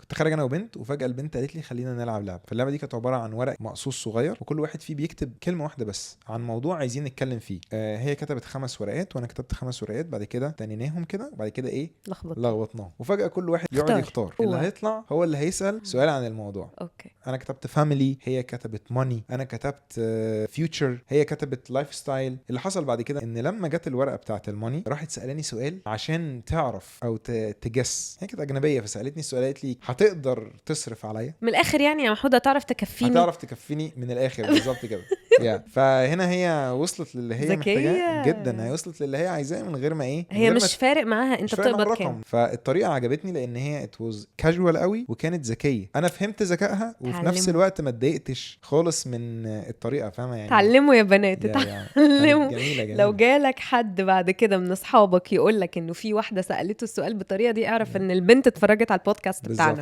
كنت خارج انا وبنت، وفجاة البنت قالت لي خلينا نلعب لعبه. فاللعبه دي كانت عبارة عن ورق مقصوص صغير، وكل واحد فيه بيكتب كلمة واحدة بس عن موضوع عايزين نتكلم فيه. هي كتبت خمس ورقات وانا كتبت خمس ورقات، بعد كده تنيناهم كده، وبعد كده ايه؟ لخبط. لخبطناهم، وفجاة كل واحد يقعد اختار. يختار هو. اللي هيطلع هو اللي هيسال سؤال عن الموضوع. انا كتبت family، هي كتبت money، انا كتبت future، هي كتبت lifestyle. اللي حصل بعد كده ان لما جت الورقة بتاعت ال money، راحت سالاني سؤال عشان تعرف او ت guess. هي كانت اجنبيه، فسالتني السؤال، قالت لي هتقدر تصرف عليا؟ من الاخر يعني يا محمود، هتعرف تكفيني؟ هتعرف تكفيني؟ من الاخر بالظبط كده yeah. فهنا هي وصلت للي هي ذكية. محتاجاه جدا، هي وصلت للي هي عايزاه من غير ما ايه، من هي غير ما مش فارق معاها انت مش فارق معاها بتقبض كام. الرقم. فالطريقه عجبتني لان هي it was casual قوي وكانت ذكيه. انا فهمت ذكائها، وفي نفس اتعلموا. الوقت ما اتضايقتش خالص من الطريقه، فاهمه يعني؟ اتعلموا يا بنات. yeah yeah. اتعلموا. كانت جميلة جميله. لو جالك حد بعد كده من اصحابك يقول لك انه في واحدة سالته السؤال بالطريقة دي، اعرف ان البنت اتفرجت على البودكاست بتاعنا. بالظبط.